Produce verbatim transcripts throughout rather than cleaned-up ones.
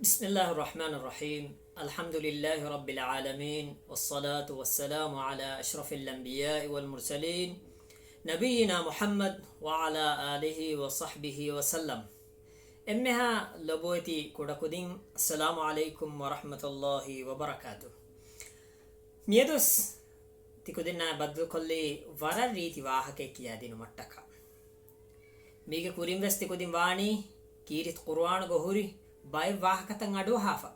بسم الله الرحمن الرحيم. الحمد لله رب العالمين، والصلاة والسلام على أشرف الأنبياء والمرسلين، نبينا محمد وعلى آله وصحبه وسلم. އެންމެހާ ލޮބުވެތި ކުޑަކުދިން، السلام عليكم ورحمة الله وبركاته. މިއަދުސް ތިކުދިންނާ ބައްދަލުކޮށްލީ ވަރަށް ރީތި ވާހަކައެއް ކިޔާދިނުމަށްޓަކާ. މީގެ ކުރިންވެސް ތިކުދިން ވާނީ ކީރިތި ޤުރުއާނުގަ ހުރި ބައެއް ވާހަކަތައް އަޑުއަހާފަ.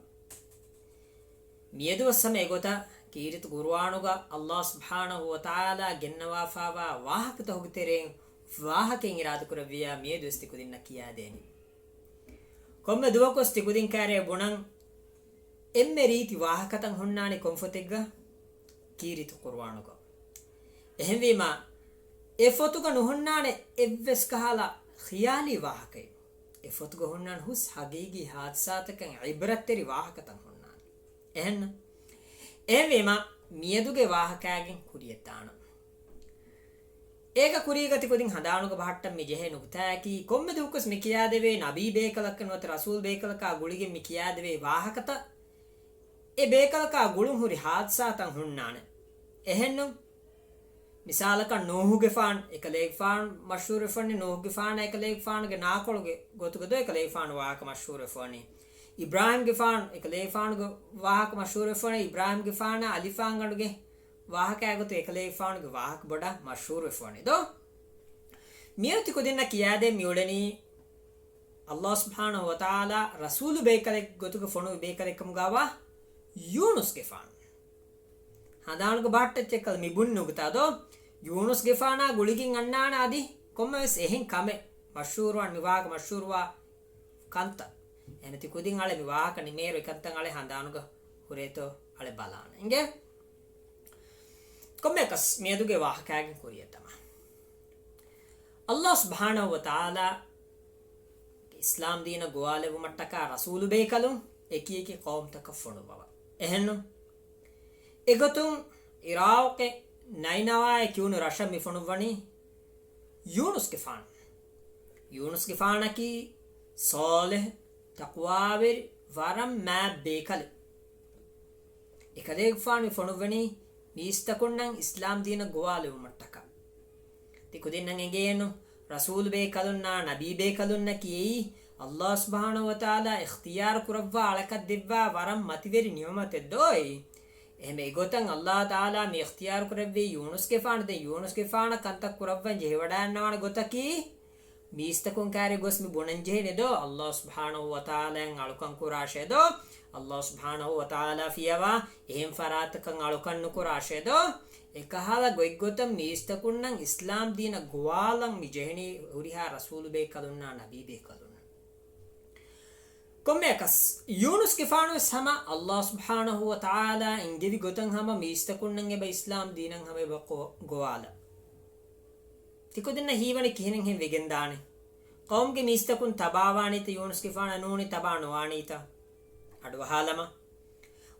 މިއަދުވެސް ހަމަ އެގޮތަށް ކީރިތި ޤުރުއާނުގަ ﷲ ސުބްޙާނަހޫ ވަތަޢާލާ ގެންނަވާފާވާ ވާހަކަތަކުގެ ތެރެއިން ވާހަކައެއް އިރާދަކުރެއްވިއްޔާ މިއަދުވެސް ތިކުދިންނަށް ކިޔާދޭނީ. ކޮންމެ ދުވަހަކުވެސް ތިކުދިން ކާރޭ ބުނަން އެންމެ ރީތި ވާހަކަތައް ހުންނާނީ ކޮން ފޮތެއްގަ؟ ކީރިތި ޤުރުއާނުގަ. އެހެންވީމަ، އެ ފޮތުގަ ނުހުންނާނެ އެއްވެސް ކަހަލަ ޚިޔާލީ ވާހަކައެއް. އެ ފޮތުގަ ހުންނާނެ ހުސް ހަގީގީ ހާދިސާތަކެއް، ޢިބްރަތްތެރި ވާހަކަތައް ހުންނާނެ. އެހެންނު؟ އެހެންވީމަ، މިއަދުގެ ވާހަކައިގެން ކުރިޔަށްދާނަން. އޭގަ ކުރީގަ ތިކުދިން ހަނދާނުގަ ބަހައްޓަން މި ޖެހޭ ނުކުތާއަކީ، ކޮންމެ ދުވަހަކުވެސް މި ކިޔާދެވޭ ނަބީ ބޭކަލަކަށް ނުވަތަ ރަސޫލް ބޭކަލަކާ ގުޅިގެން މި ކިޔާދެވޭ ވާހަކަތައް، އެ ބޭކަލަކާ ގުޅުން ހުރި ހާދިސާތައް ހުންނާނެ. އެހެންނު؟ މިސާލަކަށް ނޫހުގެފާނު އެކަލޭގެފާނު މަޝްހޫރުވެފަވަނީ، ނޫހުގެފާނާ އެކަލޭގެފާނުގެ ނާކޮޅުގެ ގޮތުގަ ދޯ އެކަލޭގެފާނު ވާހަކަ މަޝްހޫރުވެފަވަނީ. އިބްރާހީމްގެފާނު އެކަލޭގެފާނުގެ ވާހަކަ މަޝްހޫރުވެފަވަނީ، އިބްރާހީމްގެފާނާ އަލިފާންގަނޑުގެ ވާހަކައާ ގޮތުން އެކަލޭގެފާނުގެ ވާހަކަ ބޮޑަށް މަޝްހޫރުވެފަވަނީ ދޯ؟ މިއަދު ތިކުދިންނަށް ކިޔާދޭން މިއުޅެނީ، ﷲ ސުބްޙާނަހޫ ވަތަޢާލާ ރަސޫލު ބޭކަލެއްގެ ގޮތުގަ ފޮނުވި ބޭކަލެއްކަމުގަވާ ޔޫނުސްގެފާނު. ހަނދާނުގަ ބަހައްޓައްޗެއްކަލަ މި ބުނި ނުކުތާ ދޯ؟ ޔޫނުސްގެފާނާ ގުޅިގެން އަންނާނެ އަދި ކޮންމެވެސް އެހެން ކަމެއް މަޝްހޫރުވާން މި ވާހަކަ މަޝްހޫރުވާ ކަންތައް. އެހެން ތިކުދިން އަޅެ މި ވާހަކަ ނިމޭއިރު އެކަންތައް އަޅެ ހަނދާނުގަ ހުރޭތޯ އަޅެ ބަލާނަ. އިނގޭ؟ ކޮންމެއަކަސް މިއަދުގެ ވާހަކައިގެން ކުރިއަށްދަމާ. ﷲ ސުބްޙާނަހޫ ވަތަޢާލާ އިސްލާމް ދީނަށް ގޮވާލެއްވުމަށްޓަކާ ރަސޫލު ބޭކަލުން އެކި އެކި ޤައުމުތަކަށް ފޮނުއްވަވާ. އެހެންނު؟ އެގޮތުން އިރާޤެއް ނައިނަވާއޭ ކިޔުނު ރަށަށް މި ފޮނުއްވަނީ ޔޫނުސްގެފާނު. ޔޫނުސްގެފާނަކީ ޞާލިޙު، ތަޤްވާވެރި، ވަރަށް މާތް ބޭކަލެއް. އެކަލޭގެފާނު މި ފޮނުއްވަނީ މީސްތަކުންނަށް އިސްލާމް ދީނަށް ގޮވާލެވުމަށްޓަކާ. ތިކުދިންނަށް އެނގޭނު، ރަސޫލު ބޭކަލުންނާ ނަބީ ބޭކަލުންނަކީ އެއީ ﷲ ސުބްޙާނަހޫ ވަތަޢާލާ އިޚްތިޔާރު ކުރައްވާ އަޅަކަށް ދެއްވާ ވަރަށް މަތިވެރި ނިޢުމަތެއް ދޯއި؟ އެހެން އެގޮތަށް ﷲ ތަޢާލާ މި އިޚްތިޔާރު ކުރެއްވީ ޔޫނުސްގެފާނު. ދެން ޔޫނުސްގެފާނަށް ކަންތައް ކުރައްވަން ޖެހިވަޑައިގަންނަވާނެ ގޮތަކީ، މީސްތަކުން ކާރި ގޮސް މި ބުނަން ޖެހޭނެ ދޯ؟ ﷲ ސުބްޙާނަހޫ ވަތަޢާލާއަށް އަޅުކަން ކުރާށޭ ދޯ؟ ﷲ ސުބްޙާނަހޫ ވަތަޢާލާ ފިޔަވާ އެހެން ފަރާތަކަށް އަޅުކަން ނުކުރާށޭ ދޯ؟ އެކަހަލަ ގޮތްގޮތަށް މީސްތަކުންނަށް އިސްލާމް ދީނަށް ގޮވާލަން މި ޖެހެނީ ހުރިހާ ރަސޫލު ބޭކަލުންނާ ނަބީ ބޭކަލުންނަށް. ކޮންމެއަކަސް، ޔޫނުސްގެފާނުވެސް ހަމަ ﷲ ސުބްޙާނަހޫ ވަތަޢާލާ އެންގެވި ގޮތަށް ހަމަ މީސްތަކުންނަށް އެބަ އިސްލާމް ދީނަށް ހަމަ އެބަ ގޮ-، ގޮވާލަ. ތިކުދިންނަށް ހީވަނީ ކިހިނެއްހެން ވެގެންދާނެ؟ ޤައުމުގެ މީސްތަކުން ތަބާވާނީތަ ޔޫނުސްގެފާނާ ނޫނީ ތަބާ ނުވާނީތަ؟ އަޑުއަހާލަމާ.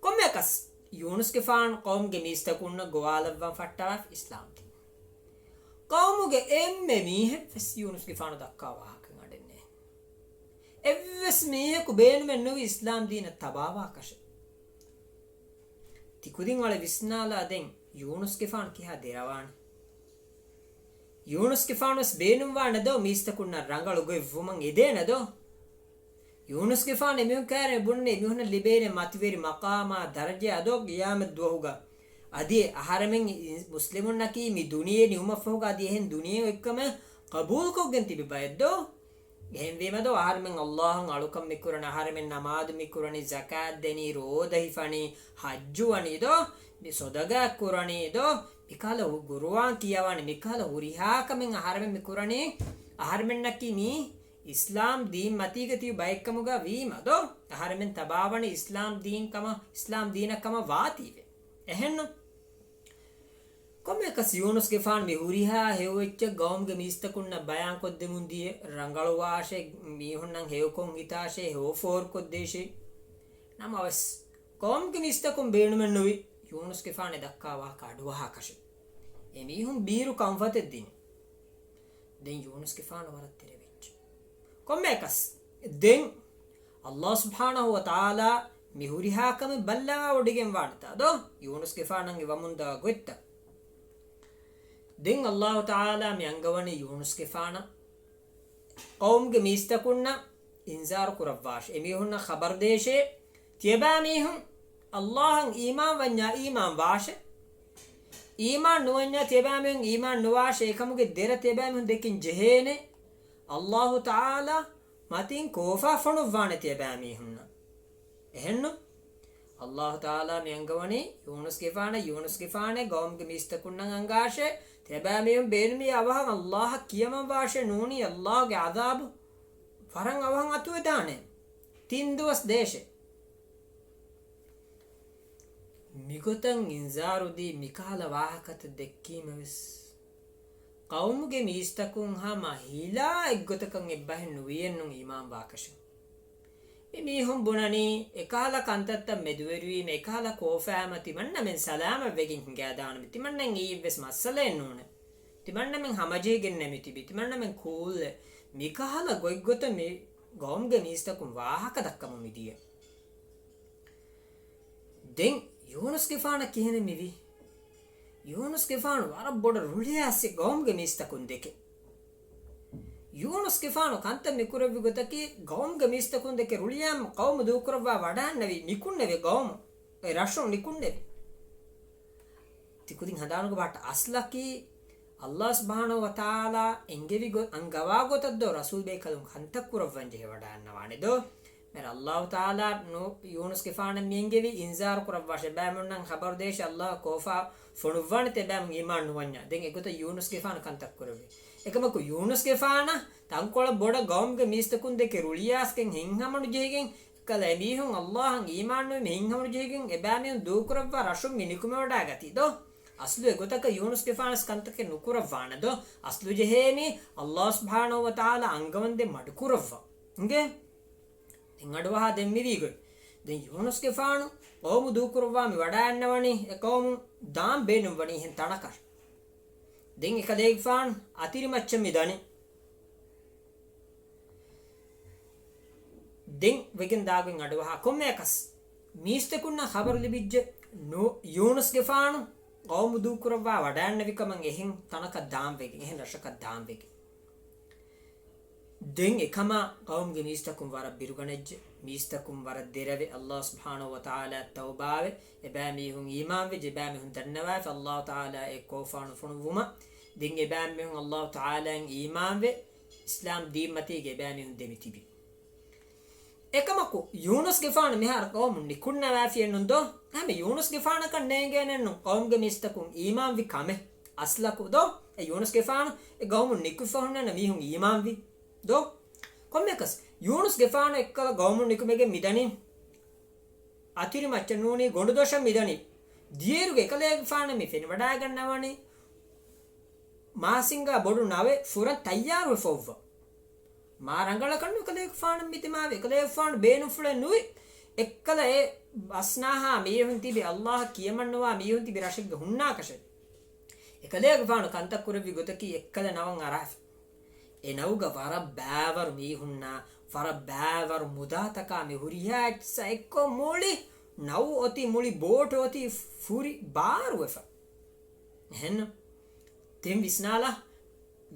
ކޮންމެއަކަސް، ޔޫނުސްގެފާނު ޤައުމުގެ މީސްތަކުންނަށް ގޮވާލައްވަން ފައްޓަވާފި އިސްލާމް ދީން. ޤައުމުގެ އެންމެ މީހެއްވެސް ޔޫނުސްގެފާނު ދައްކާ ވާހަކައިން އަޑެއް ނެތް. އެއްވެސް މީހަކު ބޭނުމެއް ނުވި އިސްލާމް ދީނަށް ތަބާވާކަށެއް. ތިކުދިން އަޅެ ވިސްނާލާ ދެން ޔޫނުސްގެފާނު ކިހާ ދެރަވާނެ؟ ޔޫނުސްގެފާނުވެސް ބޭނުންވާނެ ދޯ މީސްތަކުންނަށް ރަނގަޅު ގޮތް ވުމަށް އެދޭނެ ދޯ؟ ޔޫނުސްގެފާނު އެމީހުން ކާރި ބުންނަ އެމީހުންނަށް ލިބޭނެ މަތިވެރި މަޤާމާ ދަރަޖައާ ދޯ ޤިޔާމަތް ދުވަހުގަ؟ އަދި އަހަރެމެން މުސްލިމުންނަކީ މި ދުނިޔެ ނިމުމަށްފަހުގަ އަދި އެހެން ދުނިޔެ އޮތްކަމެއް ޤަބޫލުކޮށްގެން ތިބި ބައެއް ދޯ؟ އެހެންވީމަ ދޯ އަހަރެމެން ﷲ އަށް އަޅުކަން މި ކުރަނީ، އަހަރެމެން ނަމާދު މި ކުރަނީ، ޒަކާތް ދެނީ، ރޯދަ ހިފަނީ، ޙައްޖު ވަނީ ދޯ؟ މި ޞަދަޤާ ކުރަނީ ދޯ؟ މިކަހަލަ ޤުރުއާން ކިޔަވާނީ، މިކަހަލަ ހުރިހާ ކަމެއް އަހަރެމެން މި ކުރަނީ، އަހަރެމެންނަކީ މީ އިސްލާމް ދީން މަތީގަ ތިބި ބައެއްކަމުގަ ވީމަ ދޯ؟ އަހަރެމެން ތަބާވަނީ އިސްލާމް ދީން ކަމަށް، އިސްލާމް ދީނަށް ކަމަށް ވާތީވެ. އެހެންނު؟ ކޮންމެއަކަސް ޔޫނުސްގެފާނު މި ހުރިހާ ހެޔޮ އެއްޗެއް ޤައުމުގެ މީސްތަކުންނަށް ބަޔާންކޮށްދެމުން ދިޔަ، ރަނގަޅުވާށޭ، މީހުންނަށް ހެޔޮކޮށް ހިތާށޭ، ހެޔޮ ފޯރުކޮށްދޭށޭ. ނަމަވެސް، ޤައުމުގެ މީސްތަކުން ބޭނުމެއްނުވި ޔޫނުސްގެފާނު ދައްކާ ވާހަކަ އަޑުއަހާކަށެއް. އެމީހުން ބީރު ކަންފަތެއް ދިނީ. ދެން ޔޫނުސްގެފާނު ވަރަށް ތެރެވެއްޖެ. ކޮންމެއަކަސް، ދެން ﷲ ސުބްޙާނަހޫ ވަތަޢާލާ މި ހުރިހާ ކަމެއް ބައްލަވާވޮޑިގެން ވާނެތާ ދޯ؟ ޔޫނުސްގެފާނަށް އެ ވަމުންދާ ގޮތްތައް. ދެން ﷲ ތަޢާލާ މި އަންގަވަނީ ޔޫނުސްގެފާނަށް ޤައުމުގެ މީސްތަކުންނަށް އިންޒާރު ކުރައްވާށޭ، އެމީހުންނަށް ޚަބަރު ދޭށޭ، ތިޔަބައިމީހުން ﷲ އަށް އީމާން ވަންޏާ އީމާން ވާށޭ، އީމާން ނުވަންޏާ ތިޔަބައިމީހުން އީމާން ނުވާށޭ، އެކަމުގެ ދެރަ ތިޔަބައިމީހުން ދެކިން ޖެހޭނެ، ﷲ ތަޢާލާ މަތިން ކޯފާ ފޮނުއްވާނެ ތިޔަބައިމީހުންނަށް. އެހެންނު؟ ﷲ ތަޢާލާ މި އަންގަވަނީ ޔޫނުސްގެފާނަށް، ޔޫނުސްގެފާނޭ ޤައުމުގެ މީސްތަކުންނަށް އަންގާށޭ، ތިޔަބައިމީހުން ބޭނުމީ އަވަހަށް ﷲ އަށް ކިޔަމަން ވާށޭ، ނޫނީ ﷲ ގެ ޢަޛާބު ވަރަށް އަވަހަށް އަތުވެދާނެ. ތިން ދުވަސް ދޭށޭ. މިގޮތަށް އިންޒާރު ދީ މިކަހަލަ ވާހަކަތައް ދެއްކީމަވެސް، ޤައުމުގެ މީސްތަކުން ހަމަ ހިލާ އެއްގޮތަކަށް އެއްބަހެއް ނުވިއެއްނު އީމާން ވާކަށެއް. މި މީހުން ބުނަނީ، އެކަހަލަ ކަންތައްތައް މެދުވެރިވީމަ، އެކަހަލަ ކޯފާމަ ތިމަންނަމެން ސަލާމަތްވެގެން ހިނގާދާނަމޭ، ތިމަންނައަށް އެއީއެއްވެސް މައްސަލައެއް ނޫނޭ. ތިމަންނަމެން ހަމަޖެހިގެންނޭ މި ތިބީ، ތިމަންނަމެން ކޫލްއޭ. މިކަހަލަ ގޮތްގޮތަށް މި ޤައުމުގެ މީސްތަކުން ވާހަކަ ދައްކަމުން މިދިޔަ. ދެން ޔޫނުސްގެފާނަށް ކިހިނެއް މިވީ؟ ޔޫނުސްގެފާނު ވަރަށް ބޮޑަށް ރުޅިއައިސް ޤައުމުގެ މީސްތަކުން ދެކެ. ޔޫނުސްގެފާނު ކަންތައް މިކުރެއްވި ގޮތަކީ، ޤައުމުގެ މީސްތަކުން ދެކެ ރުޅިއައި ޤައުމު ދޫކުރައްވާ ވަޑައިންނެވި، ނިކުންނެވި ޤައުމު، އެ ރަށުން ނިކުންނެވި. ތި ކުދިން ހަނދާނުގަ ބާއްޓަ އަސްލަކީ، ﷲ ސުބްޙާނަހޫ ވަތަޢާލާ އެންގެވި ގޮ-، އަންގަވާ ގޮތަށް ދޯ ރަސޫލް ބޭކަލުން ކަންތައް ކުރައްވަން ޖެހި ވަޑައިންނަވާނެ ދޯ؟ މިރަށް ﷲ ތަޢާލާ ނޫ-، ޔޫނުސްގެފާނަށް މި އެންގެވި އިންޒާރު ކުރައްވާށޭ، ބައިމީހުންނަށް ޚަބަރު ދޭށޭ، ﷲ އަށް ކޯފާ ފޮނުއްވާނެތޭ ބައިމީހުން އީމާން ނުވަންޏާ. ދެން އެގޮތަށް ޔޫނުސްގެފާނު ކަންތައް ކުރެއްވި. އެކަމަކު ޔޫނުސްގެފާނަށް ތަންކޮޅެއް ބޮޑަށް ޤައުމުގެ މީސްތަކުން ދެކެ ރުޅިއައިސްގެން ހިތްހަމަނުޖެހިގެން، އެކަލަ އެމީހުން ﷲ އަށް އީމާން ނުވެ މި ހިތްހަމަނުޖެހިގެން އެބައިމީހުން ދޫކުރައްވާ ރަށުން މި ނިކުމެވަޑައިގަތީ ދޯ؟ އަސްލު އެގޮތަކަށް ޔޫނުސްގެފާނަސް ކަންތަކެއް ނުކުރައްވާނެ ދޯ؟ އަސްލު ޖެހޭނީ ﷲ ސުބްޙާނަހޫ ވަތަޢާލާ އަންގަވަންދެން މަޑުކުރައްވަން. އިނގޭ؟ ދެން އަޑުއަހާ ދެން މިވީގޮތް. ދެން ޔޫނުސްގެފާނު ޤައުމު ދޫކުރައްވާ މި ވަޑައިންނަވަނީ އެ ޤައުމު ދާން ބޭނުންވަނީ އެހެން ތަނަކަށް. ދެން އެކަލޭގެފާނު އަތިރިމައްޗަށް މި ދަނީ. ދެން ވެގެން ދާގޮތް އަޑުއަހާ ކޮންމެއަކަސް މީސްތަކުންނަށް ޚަބަރު ލިބިއްޖެ، ނޫ-، ޔޫނުސްގެފާނު ޤައުމު ދޫކުރައްވާ ވަޑައިންނެވިކަމަށް އެހެން ތަނަކަށް ދާންވެގެން، އެހެން ރަށަކަށް ދާންވެގެން. ދެން އެކަމާ ޤައުމުގެ މީސްތަކުން ވަރަށް ބިރުގަނެއްޖެ، މީސްތަކުން ވަރަށް ދެރަވެ، ﷲ ސުބްޙާނަހޫ ވަތަޢާލާ ތައުބާވެ، އެބައިމީހުން އީމާންވެ، އެބައިމީހުން ދަންނަވާފަ ﷲ ތަޢާލާ އެ ކޯފާނު ފޮނުއްވުމަށް. ދެން އެބައިމީހުން ﷲ ތަޢާލާއަށް އީމާންވެ، އިސްލާމް ދީންމަތީގަ އެބައިމީހުން ދެމިތިބި. އެކަމަކު، ޔޫނުސްގެފާނު މިހާރު ޤައުމުން ނިކުންނަވާފިއެއްނުން ދޯ؟ ހަމަ ޔޫނުސްގެފާނަކަށް ނޭނގޭނެއްނު ޤައުމުގެ މީސްތަކުން އީމާންވި ކަމެއް. އަސްލަކު ދޯ؟ އެ ޔޫނުސްގެފާނު އެ ޤައުމުން ނިކުތްފަ ހުންނަން މީހުން އީމާންވި ދޯ؟ ކޮންމެއަކަސް، ޔޫނުސްގެފާނު އެއްކަލަ ޤައުމުން ނިކުމެގެން މިދަނީ. އަތިރިމައްޗަށް ނޫނީ ގޮނޑުދޮށަށް މިދަނީ. ދިޔައިރުގެ އެކަލޭގެފާނަށް މި ފެނިވަޑައިގަންނަވަނީ މާސިންގާ ބޮޑު ނަވެއް ފުރަން ތައްޔާރުވެފައި އޮއްވަ. މާ ރަނގަޅަކަށްނު އެކަލޭގެފާނަށް މި ދިމާވި، އެކަލޭގެފާނު ބޭނުންފުޅެއް ނުވި. އެއްކަލަ އެ ބަސްނާހާ މީހުން ތިބި، ﷲ އަށް ކިޔަމަންނުވާ މީހުން ތިބި ރަށެއްގަ ހުންނާކަށެއް. އެކަލޭގެފާނު ކަންތައް ކުރެއްވި ގޮތަކީ އެއްކަލަ ނަވަށް އަރާފި. އެ ނަވުގަ ވަރަށް ބައިވަރު މީހުންނާ، ވަރަށް ބައިވަރު މުދާތަކާ މި ހުރިހާ އެއްޗިއްސާ އެއްކޮށް މުޅި ނަވު އޮތީ، މުޅި ބޯޓު އޮތީ ފުރި ބާރުވެފަ. އެހެންނު؟ ދެން ވިސްނާލާ،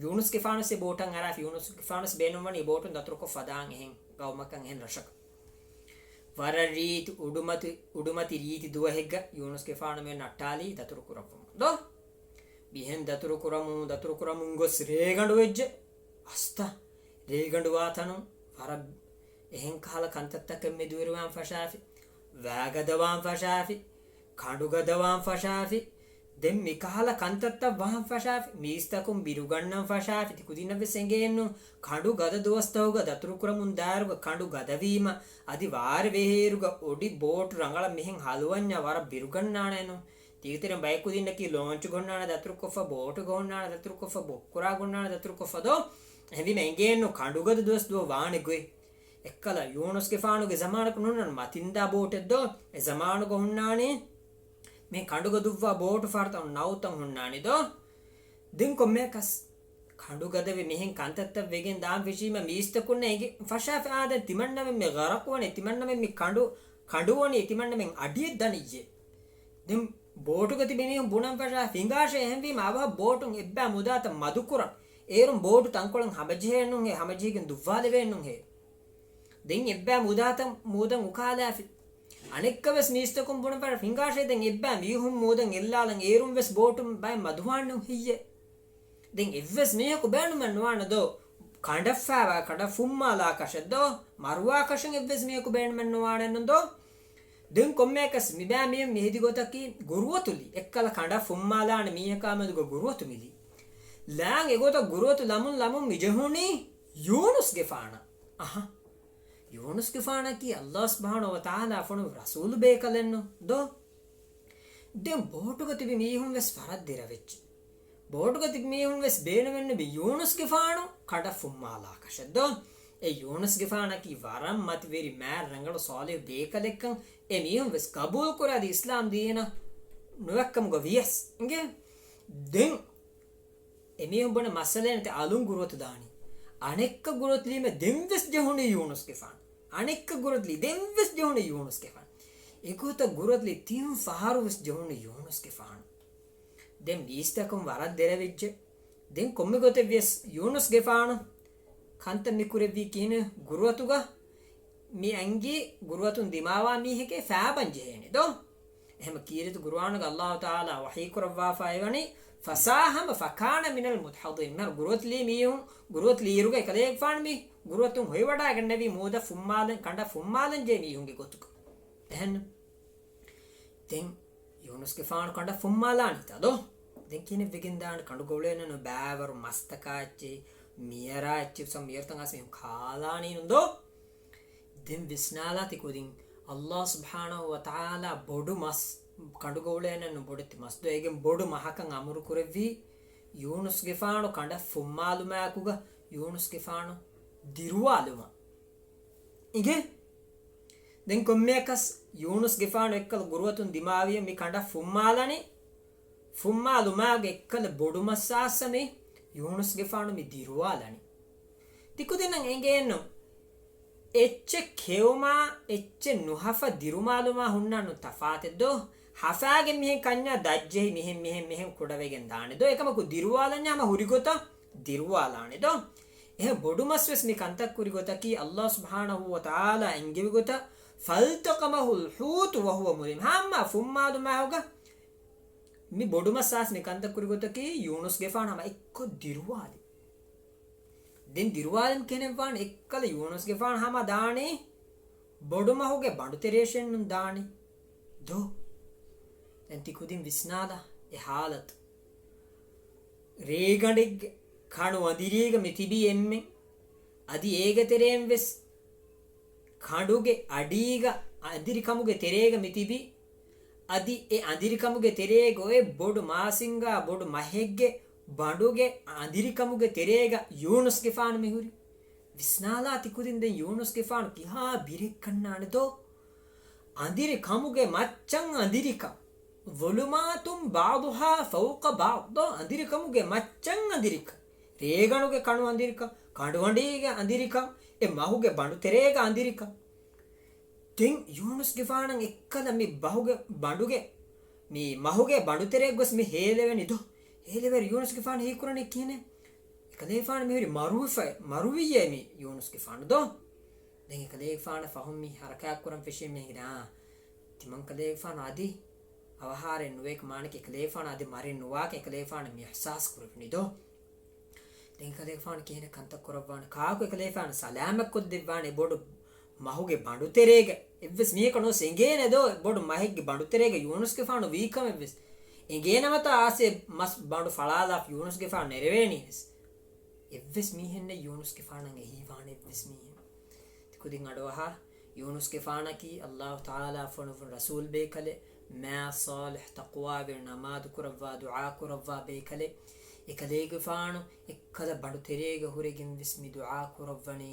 ޔޫނުސްގެފާނުސް އެ ބޯޓަށް އަރާފި، ޔޫނުސްގެފާނުސް ބޭނުންވަނީ އެ ބޯޓުން ދަތުރުކޮށްފަ ދާން އެހެން ގައުމަކަށް، އެހެން ރަށަކަށް. ވަރަށް ރީތި އުޑުމަތި، އުޑުމަތި ރީތި ދުވަހެއްގަ ޔޫނުސްގެފާނު މި ނައްޓާލީ ދަތުރު ކުރައްވަމުން ދޯ؟ މިހެން ދަތުރު ކުރަމުން، ދަތުރު ކުރަމުން ގޮސް ރޭގަނޑު ވެއްޖެ. އަސްތަ، ރޭގަނޑު ވާތަނުން ވަރަށް އެހެން ކަހަލަ ކަންތައްތަކެއް މެދުވެރިވާން ފަށާފި، ވައިގަދަވާން ފަށާފި، ކަނޑު ގަދަވާން ފަށާފި، ދެން މިކަހަލަ ކަންތައްތައް ވާން ފަށާފި، މީސްތަކުން ބިރުގަންނަން ފަށާފި، ތި ކުދިންނަށްވެސް އެނގޭނު، ކަނޑު ގަދަ ދުވަސްތަކުގަ ދަތުރު ކުރަމުން ދާއިރުގަ ކަނޑު ގަދަވީމަ، އަދި ވާރި ވެހޭއިރުގަ އޮޑި ބޯޓު ރަނގަޅަށް މިހެން ހަލުވަންޏާ ވަރަށް ބިރުގަންނާނެނު. ތީގެތެރެން ބައެއް ކުދިންނަކީ ލޯންޗުގަ ހުންނާނެ ދަތުރުކޮށްފަ، ބޯޓުގަ ހުންނާނެ ދަތުރުކޮށްފަ، ބޮއްކުރާގަ ހުންނާނެ ދަތުރުކޮށްފަ ދޯ؟ އެހެންވީމަ އެނގޭނު ކަނޑުގަދަ ދުވަސް ދުވަހު ވާނެ ގޮތް. އެއްކަލަ ޔޫނުސްގެފާނުގެ ޒަމާނަކު ނޫންނަން މަތިންދާ ބޯޓެއް ދޯ؟ އެ ޒަމާނުގަ ހުންނާނީ މި ކަނޑުގަ ދުއްވާ ބޯޓު ފަހަރުތައް ނައުތައް ހުންނާނީ ދޯ؟ ދެން ކޮންމެއަކަސް ކަނޑުގަދަވެ މިހެން ކަންތައްތައް ވެގެން ދާން ފެށީމަ މީސްތަކުންނަށް އެނގި ފަށާފަ އާދެން ތިމަންނަމެން މި ޣަރަޤުވަނީ، ތިމަންނަމެން މި ކަނޑު، ކަނޑުވަނީ، ތިމަންނަމެން އަޑިއެއް ދަނިއްޔޭ. ދެން ބޯޓުގަ ތިބި މީހުން ބުނަން ފަށާ ފިނގާށޭ، އެހެންވީމަ އަވަހަށް ބޯޓުން އެއްބައި މުދާތައް މަދުކުރަން. އޭރުން ބޯޓު ތަންކޮޅެއް ހަމަޖެހޭނުންހޭ، ހަމަޖެހިގެން ދުއްވާލެވޭނުންހޭ. ދެން އެއްބައި މުދާތައް މޫދަށް އުކާލާފި. އަނެއްކަވެސް މީސްތަކުން ބުނަން ފަށާ ފިނގާށޭ، ދެން އެއްބައި މީހުން މޫދަށް އެއްލާލަން، އޭރުން ވެސް ބޯޓުން ބައެއް މަދުވާންނު ހެއްޔޭ؟ ދެން އެއްވެސް މީހަކު ބޭނުމެއް ނުވާނެ ދޯ؟ ކަނޑަށްފާވާ ކަނޑަށް ފުއްމާލާކަށެއް ދޯ؟ މަރުވާކަށެއް އެއްވެސް މީހަކު ބޭނުމެއް ނުވާނެއްނު ދޯ؟ ދެން ކޮންމެއަކަސް މިބައިމީހުން މިހެދި ގޮތަކީ ގުރުއަތުލީ. އެއްކަލަ ކަނޑަށް ފުއްމާލާނެ މީހަކާ މެދުގަ ގުރުއަތު މިލީ. ލާން އެގޮތަށް ގުރުއަތު ލަމުން ލަމުން މިޖެހުނީ ޔޫނުސްގެފާނަށް. އަހަ. ޔޫނުސްގެފާނަކީ ﷲ ސުބްޙާނަހޫ ވަތަޢާލާ ފޮނުވި ރަސޫލު ބޭކަލެއްނު ދޯ؟ ދެން ބޯޓުގަ ތިބި މީހުން ވެސް ފަރަށް ދެރަވެއްޖެ. ބޯޓުގަ ތިބި މީހުން ވެސް ބޭނުމެއްނުވި ޔޫނުސްގެފާނު ކަނޑަށް ފުއްމާލާކަށެއް ދޯ؟ އެ ޔޫނުސްގެފާނަކީ ވަރަށް މަތިވެރި މާތް ރަނގަޅު ޞާލިޙު ބޭކަލެއްކަން އެ މީހުން ވެސް ގަބޫލުކުރާ އަދި އިސްލާމް ދީނަށް ނުވެއްކަމުގަ ވިޔަސް އިނގޭ. ދެން އެމީހުން ބުނެ މައްސަލައެއް ނެތި އަލުން ގުރުއަތު ދާނީ. އަނެއްކަ ގުރުއަތު ލީމެ ދެން ވެސް ޖެހުނީ ޔޫނުސްގެފާނު. އަނެއްކަ ގުރުއަތު ލީ ދެން ވެސް ޖެހުނީ ޔޫނުސްގެފާނު. އެގޮތަށް ގުރުއަތު ލީ ތިން ފަހަރު ވެސް ޖެހުނީ ޔޫނުސްގެފާނު. ދެން މީސްތަކުން ވަރަށް ދެރަވެއްޖެ. ދެން ކޮންމެ ގޮތެއް ވިޔަސް ޔޫނުސްގެފާނު ކަންތައް މި ކުރެއްވީ ކިހިނެއް؟ ގުރުއަތުގަ މި އަންގި ގުރުއަތުން ދިމާވާ މީހެކޭ ފާބަން ޖެހޭނެ ދޯ؟ އެހެމަ ކީރިތި ގުރުއާނުގަ ﷲ ތަޢާލާ ވަޙީ ކުރައްވާފައިވަނީ، فساهم فكان من المدحضين. މިހާރު ގުރުއަތު ލީ މީހުން، ގުރުއަތު ލިއިރުގަ އެކަލޭގެފާނު މި ގުރުއަތުން ހޮވިވަޑައިގެންނެވީ މޫދަށް ފުއްމާލަން، ކަނޑަށް ފުއްމާލަން ޖެހޭ މީހުންގެ ގޮތުގަ. އެހެން ދެން ޔޫނުސްގެފާނު ކަނޑަށް ފުއްމާލާނީތަ ދޯ؟ ދެން ކިހިނެއް ވެގެން ދާނެ؟ ކަނޑުގަ އުޅޭނެނު ބައިވަރު މަސްތަކާ އެއްޗެއް، މިޔަރާ އެއްޗެއް، ސަ މިޔަރުތައް އަސް މީހުން ކާލާނީނު ދޯ؟ ދެން ވިސްނާލާތި ކުދިން، ﷲ ސުބްޙާނަހޫ ވަތަޢާލާ ބޮޑު މަސް، ކަނޑުގަ އުޅޭނެނު ބޮޑެތި މަސް ދޯ، އޭގެން ބޮޑު މަހަކަށް އަމުރު ކުރެއްވީ ޔޫނުސްގެފާނު ކަނޑަށް ފުއްމާލުމާއެކުގަ ޔޫނުސްގެފާނު ދިރުވާލުމަށް. އިނގޭ؟ ދެން ކޮންމެއަކަސް ޔޫނުސްގެފާނު އެއްކަލަ ގުރުއަތުން ދިމާވިޔަ މި ކަނޑަށް ފުއްމާލަނީ، ފުއްމާލުމާގެ އެއްކަލަ ބޮޑު މައްސާއްސަ މި ޔޫނުސްގެފާނު މި ދިރުވާލަނީ. ތިކުދިންނަށް އެނގޭނު އެއްޗެއް ކެއުމާ އެއްޗެއް ނުހަފަ ދިރުމާލުމާ ހުންނާނު ތަފާތެއް ދޯ؟ ހަފާގެން މިހެން ކަންޏާ ދަށްޖެހި މިހެން މިހެން މިހެން ކުޑަވެގެން ދާނެ ދޯ؟ އެކަމަކު ދިރުވާލަންޏާ ހަމަ ހުރި ގޮތަށް ދިރުވާލާނެ ދޯ؟ އެހެން ބޮޑު މަސް ވެސް މި ކަންތައް ކުރި ގޮތަކީ ﷲ ސުބްޙާނަހޫ ވަތަޢާލާ އެންގެވި ގޮތަށް، فالتقمه الحوت وهو مليم. ހަމަ ފުއްމާލުމާއެކުގަ މި ބޮޑު މައްސާސް މި ކަންތައް ކުރި ގޮތަކީ ޔޫނުސްގެފާނު ހަމަ އެއްކޮށް ދިރުވާލި. ދެން ދިރުވާލަން ކިހިނެއްވާނެ؟ އެއްކަލަ ޔޫނުސްގެފާނު ހަމަ ދާނީ ބޮޑު މަހުގެ ބަނޑުތެރޭށޭނުން ދާނީ ދޯ؟ ދެން ތި ކުދިން ވިސްނާލާ އެ ހާލަތު. ރޭގަނޑެއްގެ ކަނު އަނދިރީގަ މި ތިބީ އެންމެން. އަދި އޭގެ ތެރޭން ވެސް ކަނޑުގެ އަޑީގަ އަނދިރިކަމުގެ ތެރޭގަ މި ތިބީ. އަދި އެ އަނދިރިކަމުގެ ތެރޭގަ އޮތް ބޮޑު މާސިންގާ ބޮޑު މަހެއްގެ ބަނޑުގެ އަނދިރިކަމުގެ ތެރޭގަ ޔޫނުސްގެފާނު މިހުރި. ވިސްނާލާ ތި ކުދިން ދެން ޔޫނުސްގެފާނު ކިހާ ބިރެއް ކަންނާނެ ދޯ؟ އަނދިރި ކަމުގެ މައްޗަށް އަނދިރިކަން. ظلمات بعضها فوق بعض ދޯ؟ އަނދިރި ކަމުގެ މައްޗަށް އަނދިރިކަން. ރޭގަނޑުގެ ކަނު އަނދިރިކަން، ކަނޑުއަނޑީގެ އަނދިރިކަން، އެ މަހުގެ ބަނޑުތެރޭގަ އަނދިރިކަން. ދެން ޔޫނުސްގެފާނަށް އެއްކަލަ މި ބަހުގެ ބަނޑުގެ، މި މަހުގެ ބަނޑުތެރޭގަ ގޮސް މި ހޭލެވެނީ ދޯ؟ ހޭލެވެރި ޔޫނުސްގެފާނު ހީކުރަނީ ކިހިނެއް؟ އެކަލޭގެފާނު މިހުރި މަރުވެފަ، މަރުވިއްޔޭ މި ޔޫނުސްގެފާނު ދޯ؟ ދެން އެކަލޭގެފާނަށް ފަހުން މި ހަރަކާތް ކުރަން ފެށީމޭ ތިމަންކަލޭގެފާނު އަދި އަވަހާރައެއް ނުވޭކަ މާނަކީ އެކަލޭގެފާނު އަދި މަރެއް ނުވާކަން އެކަލޭގެފާނު މި އިޙްސާސް ކުރެވުނީ ދޯ؟ ދެން އެކަލޭގެފާނު ކިހިނެއް ކަންތައް ކުރައްވާނެ؟ ކާކު އެކަލޭގެފާނު ސަލާމަތް ކޮށްދެއްވާނެ އެ ބޮޑު މަހުގެ ބަނޑުތެރޭގަ؟ އެއްވެސް މީހަކަށް ނުވެސް އެނގޭނެ ދޯ ބޮޑު މަހެއްގެ ބަނޑުތެރޭގަ ޔޫނުސްގެފާނު ވީ ކަމެއްވެސް؟ އެނގޭނަމަތާ އާސޭ މަސް ބަނޑު ފަޅާލާފަ ޔޫނުސްގެފާނު ނެރެވޭނީވެސް؟ އެއްވެސް މީހެއް ނެތް ޔޫނުސްގެފާނަށް އެހީވާނެ އެއްވެސް މީހެއް. ތި ކުދިން އަޑުއަހާ، ޔޫނުސްގެފާނަކީ ﷲ ތަޢާލާ ފޮނުވުނު ރަސޫލް ބޭކަލެއް، މާތް ޞާލިޙް ތަޤްވާވެރި ނަމާދު ކުރައްވާ ދުޢާ ކުރައްވާ ބޭކަލެއް. އެކަލޭގެފާނު އެއްކަލަ ބަނޑުތެރޭގަ ހުރެގެން ވެސް މި ދުޢާ ކުރައްވަނީ،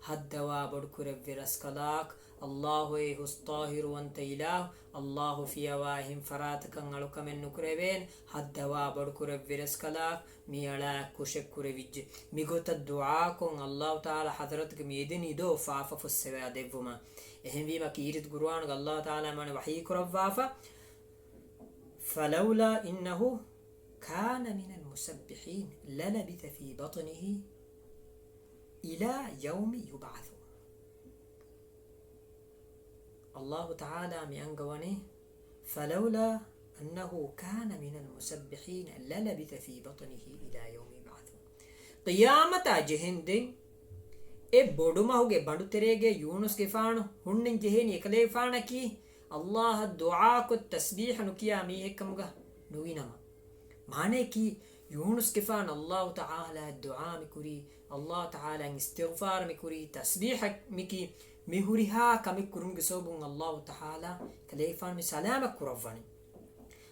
ހައްދަވާ ބޮޑު ކުރެއްވި ރަސްކަލާކޮ އައްލާހުއޭ ހުސް ޠާހިރުވަންތަ އިލާހު، އައްލާހު ފިޔަވާ އެހެން ފަރާތަކަށް އަޅުކަމެއް ނުކުރެވޭނެ، ހައްދަވާ ބޮޑުކުރެއްވި ރަސްކަލާކޮ، މި އަޅާ ކުށެއް ކުރެވިއްޖެ. މިގޮތަށް ދުޢާކޮށް އައްލާހު ތަޢާލާ ޙަޟްރަތުގެ މިއަދު އިން ދޯ ފާފަ ފުއްސެވާ ދެއްވުމަށް. އެހެންވީމަ ކީރިތި ޤުރުއާނުގަ އައްލާހު ތަޢާލާ މާނަ ވަޙީ ކުރައްވާފަ، فلولا إنه كان من المسبحين للبث في بطنه إلى يوم يبعثون. އައްލާހު ތަޢާލާ މި އަންގަވަނީ، فلولا أنه كان من المسبحين للبث في بطنه إلى يوم يبعثون. ޤިޔާމަތާ ޖެހެންދެން އެ ބޮޑުމަހުގެ ބަނޑުތެރޭގައި ޔޫނުސްގެފާނު ހުންނަން ޖެހޭނީ އެކަލޭގެފާނަކީ އައްލާހަށް ދުޢާކޮށް ތަސްބީޙަ ނުކިޔާ މީހެއްކަމުގަ ނުވިނަމަ. މާނައަކީ، ޔޫނުސްގެފާނު އައްލާހު ތަޢާލާއަށް ދުޢާ މިކުރީ، އައްލާހު ތަޢާލާއަށް އިސްތިޣްފާރު މިކުރީ، ތަސްބީޙަ މިކީ، މިހުރިހާ ކަމެއް ކުރުމުގެ ސަބަބުން އައްލާހު ތަޢާލާ އެކަލޭގެފާނު މި ސަލާމަތް ކުރައްވަނީ.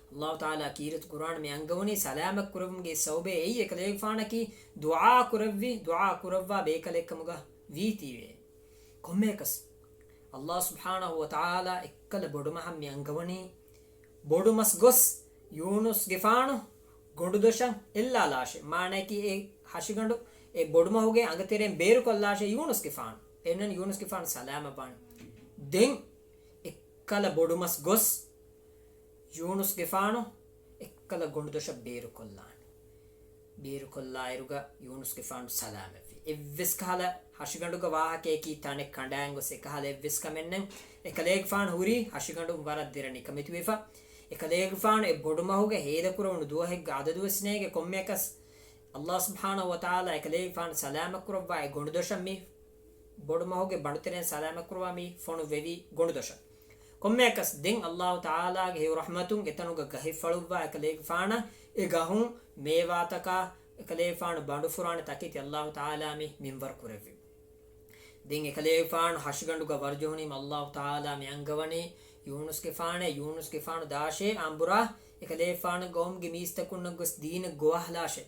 އައްލާހު ތަޢާލާ ކީރިތި ޤުރުއާނު މި އަންގަވަނީ ސަލާމަތް ކުރެވުމުގެ ސަބަބެއް އެއީ އެކަލޭގެފާނަކީ ދުޢާ ކުރެއްވި، ދުޢާ ކުރައްވާ ބޭކަލެއްކަމުގަ ވީތީވެ. ކޮންމެއަކަސް، އައްލާހު ސުބްޙާނަހު ވަ ތަޢާލާ އެއްކަލަ ބޮޑުމަހަށް މި އަންގަވަނީ، ބޮޑުމަސް ގޮސް ޔޫނުސްގެފާނު ގޮނޑުދޮށަށް އެއްލާލާށޭ. މާނައަކީ އެ ހަށިގަނޑު އެ ބޮޑުމަހުގެ އަނގަތެރެއިން ބޭރުކޮށްލާށޭ ޔޫނުސްގެފާނު. އެހެން ޔޫނުސްގެފާނު ސަލާމަތްވާނެ. ދެން އެއްކަލަ ބޮޑުމަސް ގޮސް ޔޫނުސްގެފާނު އެއްކަލަ ގޮނޑުދޮށަށް ބޭރުކޮށްލާނެ. ބޭރުކޮށްލާއިރުގަ ޔޫނުސްގެފާނު ސަލާމަތްވި. އެއްވެސް ކަހަލަ ހަށިގަނޑުގަ ވާހަކަޔަކީ ތަނެއް ކަނޑާން ގޮސް އެކަހަލަ އެއްވެސް ކަމެއް ނެތް. އެކަލޭގެފާނު ހުރީ ހަށިގަނޑުން ވަރަށް ދެރަ ނިކަމެތިވެފަ. އެކަލޭގެފާނު އެ ބޮޑުމަހުގަ ހޭދަކުރެވުނު ދުވަހެއްގެ އަދަދުވެސް ނޭގެ. ކޮންމެއަކަސް، އައްލާހު ސުބްޙާނަހު ވަ ތަޢާލާ އެކަލޭގެފާނު ސަލާމަތްކުރައްވާ އެ ގޮނޑުދޮށަށް މި ބޮޑުމަހުގެ ބަނޑުތެރެއިން ސަލާމަތްކުރައްވާ މި ފޮނުއްވެވި ގޮނޑުދޮށަށް. ކޮންމެއަކަސް ދެން އައްލާހު ތަޢާލާގެ ހެޔޮ ރަޙްމަތުން އެތަނުގަ ގަހެއް ފަޅުއްވާ އެކަލޭގެފާނަށް އެ ގަހުން މޭވާތަކާ އެކަލޭގެފާނު ބަނޑުފުރާނެ ތަކެތި އައްލާހު ތަޢާލާ މި މިންވަރު ކުރެއްވި. ދެން އެކަލޭގެފާނު ހަށިގަނޑުގަ ވަރުޖެހުނީމަ އައްލާހު ތަޢާލާ މި އަންގަވަނީ ޔޫނުސްގެފާނޭ، ޔޫނުސްގެފާނު ދާށޭ އާނބުރާ އެކަލޭގެފާނު ގައުމުގެ މީސްތަކުންނަށް ގޮސް ދީނަށް ގޮވާލާށޭ.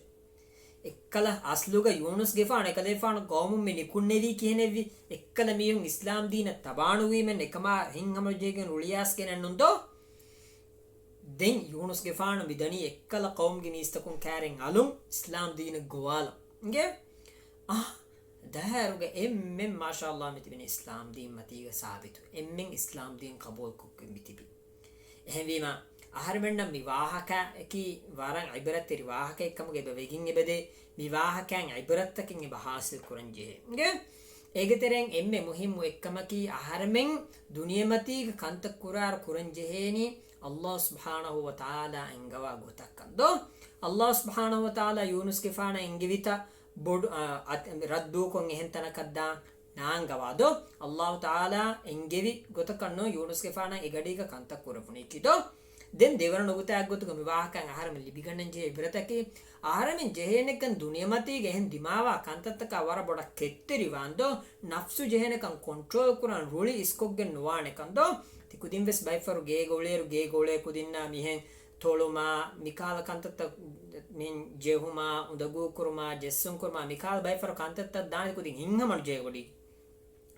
އެއްކަލަ އަސްލުގަ ޔޫނުސްގެފާނު އެކަލޭފާނު ގައުމުން މި ނިކުންނެވީ ކިހިނެއްވި؟ އެއްކަލަ މީހުން އިސްލާމް ދީނަށް ތަބާނުވީމެން އެކަމާ ހިތްހަމަޖެހިގެން ރުޅިއައިސްގެން ނުންދޯ؟ ދެން ޔޫނުސްގެފާނު މިދަނީ އެއްކަލަ ޤައުމުގެ މީސްތަކުން ކާރެން އަލުން އިސްލާމް ދީނަށް ގޮވާލަން. އިނގޭ؟ އާ، ދަހައިރުގަ އެންމެން މާޝާﷲ މި ތިބެނީ އިސްލާމް ދީން މަތީގަ ސާބިތު. އެންމެން އިސްލާމް ދީން ޤަބޫލުކޮށްގެން މި ތިބީ. އެހެންވީމަ، އަހަރެމެންނަށް މި ވާހަކައަކީ ވަރަށް ޢިބްރަތްތެރި ވާހަކައެއްކަމުގަ އެބަ ވެގެން އެބަދޭ، މި ވާހަކައިން ޢިބްރަތްތަކެއް އެބަ ޙާޞިލް ކުރަން ޖެހޭ. އިނގޭ؟ އޭގެ ތެރެއިން އެންމެ މުހިއްމު އެއްކަމަކީ، އަހަރެމެން ދުނިޔެމަތީގަ ކަންތައް ކުރާއިރު ކުރަން ޖެހޭނީ އައްލާހު ސުބްޙާނަހު ވަ ތަޢާލާ އެންގަވާ ގޮތަށް ކަން ދޯ؟ އައްލާހު ސުބްޙާނަހު ވަ ތަޢާލާ ޔޫނުސްގެފާނަށް އެންގެވިތަ ބޮޑު، އަ، އަ، ރައްދުކޮށް އެހެން ތަނަކަށް ދާން ނާންގަވާ ދޯ؟ އައްލާހު ތަޢާލާ އެންގެވި ގޮތަކަށް ނޫން ޔޫނުސްގެފާނަށް އެ ގަޑީގަ ކަންތައް ކުރެވުނީކީ ދޯ؟ ދެން ދެވަނަ ނުކުތާއެއްގޮތުގަ މި ވާހަކައިން އަހަރެމެން ލިބިގަންނަން ޖެހޭ ޢިބްރަތަކީ، އަހަރެމެން ޖެހޭނެކަން ދުނިޔެމަތީގަ އެހެން ދިމާވާ ކަންތައްތަކާ ވަރަށް ބޮޑަށް ކެތްތެރިވާން ދޯ؟ ނަފްސު ޖެހޭނެކަން ކޮންޓްރޯލް ކުރަން، ރުޅި އިސްކޮށްގެން ނުވާނެކަން ދޯ؟ ތި ކުދިން ވެސް ބައެއްފަހަރު ގޭގަ އުޅޭއިރު، ގޭގަ އުޅޭ ކުދިންނާ މިހެން ތޮޅުމާ، މިކާލަ ކަންތައްތައް މިހެން ޖެހުމާ، އުނދަގޫ ކުރުމާ، ޖެއްސުން ކުރުމާ، މިކާލަ ބައެއްފަހަރު ކަންތައްތައް ދާނެ ކުދިން ހިތްހަމަނުޖެހޭ ގޮޑީގަ.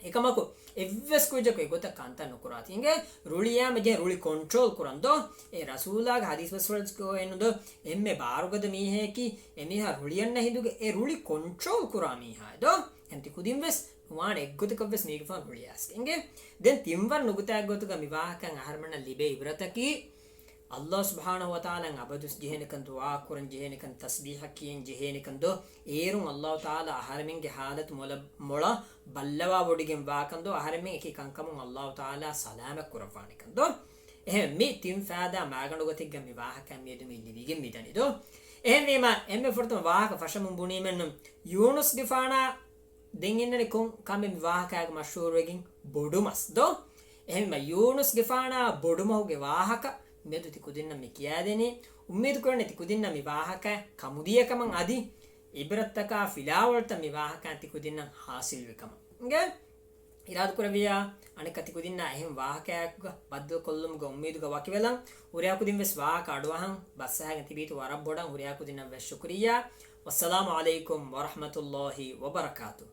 އެކަމަކު، އެއްވެސް ކުއްޖަކު އެގޮތަށް ކަންތައް ނުކުރާތި. އިނގޭ، ރުޅި ޔާމަ ޖެހޭ ރުޅި ކޮންޓްރޯލް ކުރަން ދޯ؟ އެ ރަސޫލާގެ ޙަދީޘް ބަސްފުޅަކީ އެންނު ދޯ؟ އެންމެ ބާރުގަދަ މީހަޔަކީ، އެމީހާ ރުޅިއަންނަ ހިނދުގެ އެ ރުޅި ކޮންޓްރޯލް ކުރާ މީހާއެއް ދޯ؟ އެހެން ތި ކުދިން ވެސް ނުވާނެ އެއްގޮތަކަށް ވެސް މީގެފާނު ރުޅިއައިސްގެން. އިނގޭ، ދެން ތިންވަނަ ނުކުތާއެއްގޮތުގަ މި ވާހަކައިން އަހަރެމެންނަށް ލިބޭ ޢިބްރަތަކީ، އައްލާހު ސުބްޙާނަހު ވަ ތަޢާލާއަށް އަބަދުވެސް ޖެހޭނެކަން، ދުޢާ ކުރަން ޖެހޭނެކަން، ތަސްބީޙަ ކިޔަން ޖެހޭނެކަން ދޯ؟ އޭރުން އައްލާހު ތަޢާލާ އަހަރެމެންގެ ޙާލަތު މޮޅަށް، މޮޅަށް ބައްލަވާ ވޮޑިގެން ވާކަން ދޯ؟ އަހަރެމެން އެކި ކަންކަމުން އައްލާހު ތަޢާލާ ސަލާމަތް ކުރައްވާނެކަން ދޯ؟ އެހެން މި ތިން ފައިދާ މާގަނޑު ގޮތެއްގަ މި ވާހަކައިން މިއަދު މި ލިބިގެން މިދަނީ ދޯ؟ އެހެންވީމަ، އެންމެ ފުރަތަމަ ވާހަކަ ފަށަމުން ބުނީމެއްނު، ޔޫނުސްގެފާނާ ދެން އިންނަނީ ކޮން ކަމެއް މި ވާހަކައިގަ މަޝްހޫރުވެގެން؟ ބޮޑުމަސް ދޯ؟ އެހެންވީމަ ޔޫނުސްގެފާނާ ބޮޑުމަހުގެ ވާހަކަ މިއަދު ތި ކުދިންނަށް މި ކިޔާދެނީ. އުއްމީދު ކުރަނީ ތި ކުދިންނަށް މި ވާހަކަ ކަމުދިޔަ ކަމަށް އަދި ޢިބްރަތްތަކާ ފިލާވަޅުތައް މި ވާހަކައިން ތި ކުދިންނަށް ޙާޞިލްވި ކަމަށް. އިނގޭ؟ އިރާދަކުރެއްވިއްޔާ، އަނެއްކާ ތި ކުދިންނާ އެހެން ވާހަކައެއްގަ ބައްދަލުކޮށްލުމުގެ އުއްމީދުގަ ވަކިވެލަން. ހުރިހާ ކުދިން ވެސް ވާހަކަ އަޑުއަހަން ބައްސަހައިގެން ތިބީތޯ ވަރަށް ބޮޑަށް. ހުރިހާ ކުދިންނަށް ވެސް ޝުކުރިއްޔާ. ވައްސަލާމު ޢަލައިކުމް ވަރަޙްމަތުﷲި ވަބަރަކާތުހު.